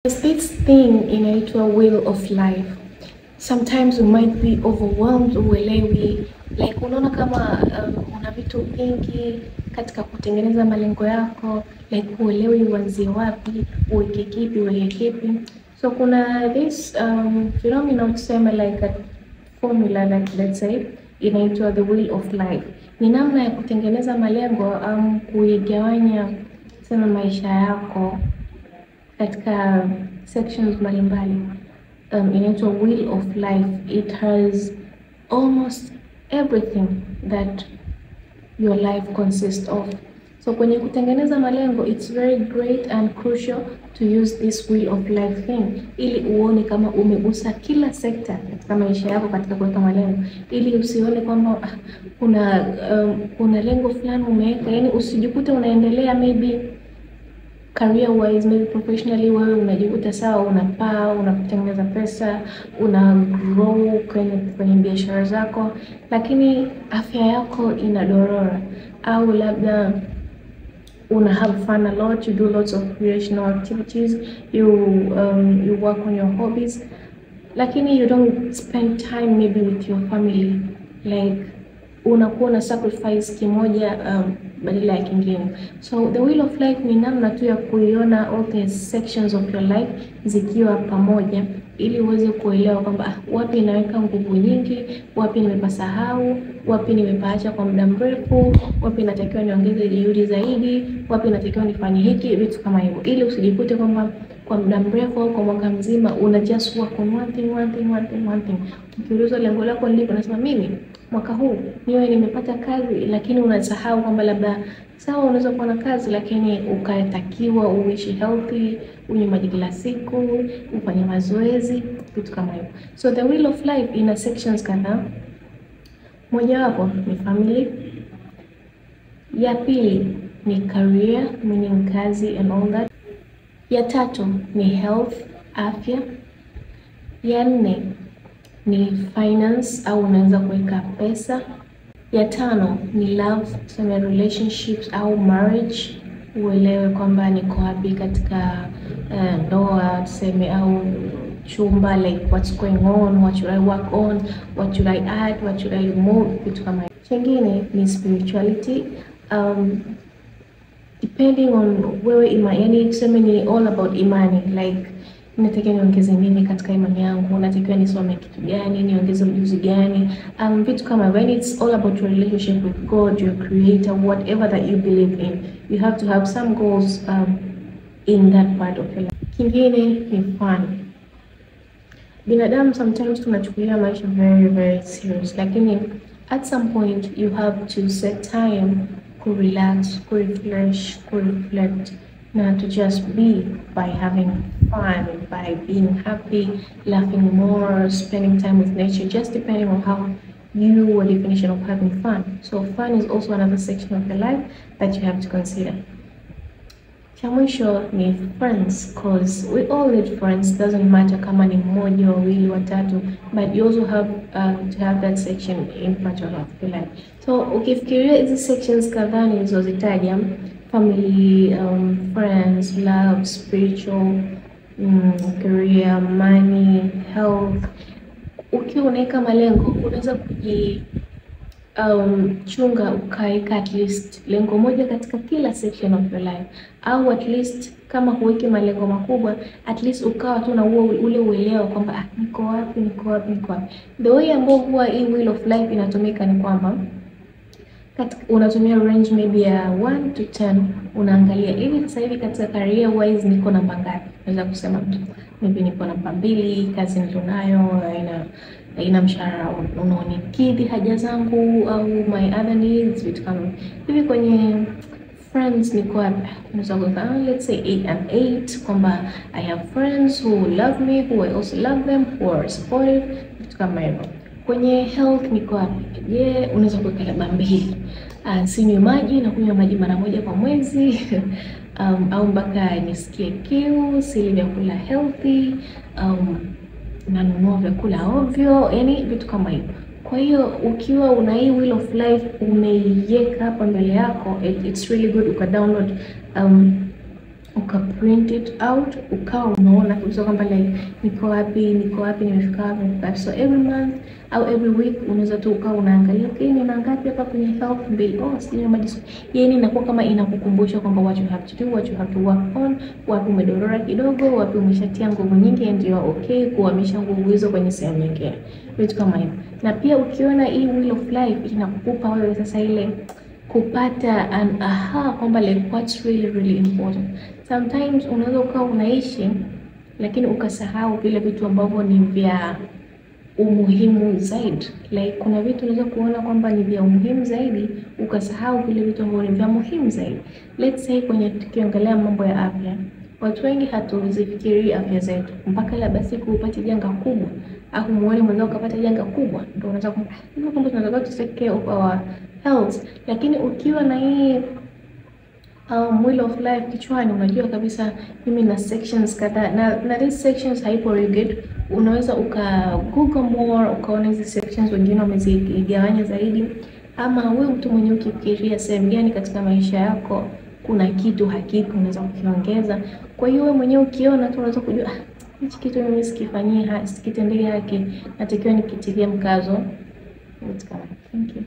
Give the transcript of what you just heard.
There's this thing inaitwa wheel of life. Sometimes you might be overwhelmed, uelewi, like unaona kama una vitu vingi katika kutengeneza malengo yako, like uelewi uanzie wapi, uweke kipi, uweke kipi. So kuna this phenomenon, tuseme like a formula, like let's say inaitwa the wheel of life. Ni namna ya kutengeneza malengo, kuigawanya tuseme maisha yako katika sections mbalimbali. Inaitwa wheel of life. It has almost everything that your life consists of. So kwenye kutengeneza malengo, it's very great and crucial to use this wheel of life thing ili uone kama umegusa kila sekta katika maisha yako katika kuweka malengo, ili usione kwamba kuna lengo fulani umeweka, yani usijikute unaendelea maybe career wise, maybe professionally, wewe unajikuta sawa, unapaa, unatengeneza pesa, una grow kwenye biashara zako, lakini afya yako inadorora, au labda una have fun a lot, you do lots of recreational activities, you work on your hobbies, lakini you don't spend time maybe with your family, like unakuwa una sacrifice kimoja badala ya kingine. So the wheel of life ni namna tu ya kuiona all the sections of your life zikiwa pamoja, ili uweze kuelewa kwamba wapi naweka nguvu nyingi, wapi nimepasahau, wapi nimepaacha kwa muda mrefu, wapi natakiwa niongeze juhudi zaidi, wapi natakiwa nifanye hiki, vitu kama hivyo, ili usijikute kwamba kwa muda mrefu au kwa mwaka mzima una just work on one thing, one thing, one thing, one thing. Ukiulizwa lengo lako ni lipi, unasema mimi mwaka huu niwe nimepata kazi, lakini unasahau kwamba labda sawa, unaweza kuwa na kazi lakini ukatakiwa uishi healthy, unywe maji kila siku, ufanye mazoezi, vitu kama hivyo. So the wheel of life ina sections kadhaa. Mojawapo ni family, ya pili ni career, meaning kazi and all that. Ya tatu ni health, afya. Ya nne ni finance au unaweza kuweka pesa. Ya tano ni love, tuseme relationships au marriage, uelewe kwamba niko wapi katika ndoa tuseme au chumba, like what's going on, what should I work on, what should I add, what should I remove, vitu kama hivyo. Chengine ni spirituality, depending on wewe yani tuseme ni all about imani, like natakiwa niongeze nini katika imani yangu, natakiwa nisome kitu gani, niongeze ujuzi gani, vitu kama when it's all about your relationship with God, your creator, whatever that you believe in, you have to have some goals in that part of your life. Kingine ni fun. Binadamu sometimes tunachukulia maisha very very serious, lakini at some point you have to set time ku relax, ku refresh, ku reflect na to just be by having fun, by being happy, laughing more, spending time with nature, just depending on how your definition of having fun. So fun is also another section of your life that you have to consider. Cha mwisho ni friends, 'cause we all need friends. Doesn't matter kama ni mmoja, wawili, watatu, but you also have to have that section in part of your life. So ukifikiria hizi sections kadhaa nilizozitaja, family, friends, love, spiritual, career, money, health, ukiwa unaweka malengo unaweza kuji chunga ukaweka at least lengo moja katika kila section of your life, au at least kama huweki malengo makubwa, at least ukawa tu na huo ule uelewa kwamba niko wapi, niko wapi, niko wapi. The way ambao huwa hii wheel of life inatumika ni kwamba unatumia range maybe ya 1 to 10, unaangalia hivi sasa hivi katika career wise niko namba ngapi. Naweza kusema maybe niko namba 2, kazi nilionayo haina mshahara unaonikidhi haja zangu au my other needs, vitu kama hivi. Kwenye friends niko wapi? Unaweza kuweka let's say 8 and 8, kwamba I have friends who love me, who I also love them, who are supportive, vitu kama hivyo. Kwenye health niko wapi? Je, unaweza kuweka labda 2. Sinywi maji na kunywa maji mara moja kwa mwezi au mpaka nisikie kiu, sili vyakula healthy, nanunua vyakula ovyo, yani vitu kama hivyo. Kwa hiyo ukiwa una hii wheel of life umeiweka hapa mbele yako, it's really good uka download Uka print it out, ukawa unaona kabisa kwamba like niko wapi, niko wapi, nimefika wapi, nimefika wapi. So every month au every week unaweza tu ukawa unaangalia, okay, nina ngapi hapa kwenye health? Mbili. Oh, sijui maji. Yani inakuwa kama inakukumbusha kwamba what you have to do, what you have to work on, wapi umedorora kidogo, wapi umeshatia nguvu nyingi and you are okay kuhamisha nguvu hizo kwenye sehemu nyingine, vitu kama hivyo. Na pia ukiona hii wheel of life inakupa wewe sasa ile kupata an aha kwamba like what's really really important. Sometimes unaweza ukawa unaishi lakini ukasahau vile vitu ambavyo ni vya umuhimu zaidi. Like kuna vitu unaweza kuona kwamba ni vya umuhimu zaidi, ukasahau vile vitu ambavyo ni vya muhimu zaidi. Let's say kwenye tukiongelea mambo ya afya, watu wengi hatuzifikiri afya zetu mpaka labda siku upate janga kubwa au muone mwenzao ukapata janga kubwa, ndio unaweza kwamba tunataka to take care of our health. Lakini ukiwa na hii wheel of life kichwani, unajua kabisa mimi na sections kadhaa na these sections haipo rigid. Unaweza uka google more ukaona hizi sections wengine wamezigawanya zaidi, ama wewe mtu mwenyewe ukifikiria sehemu gani katika maisha yako kuna kitu hakipo, unaweza kukiongeza. Kwa hiyo wewe mwenyewe ukiona tu unaweza kujua, ah, hichi kitu mimi sikifanyii, sikitendei haki, natakiwa nikitilie mkazo. Vitu kama. Thank you.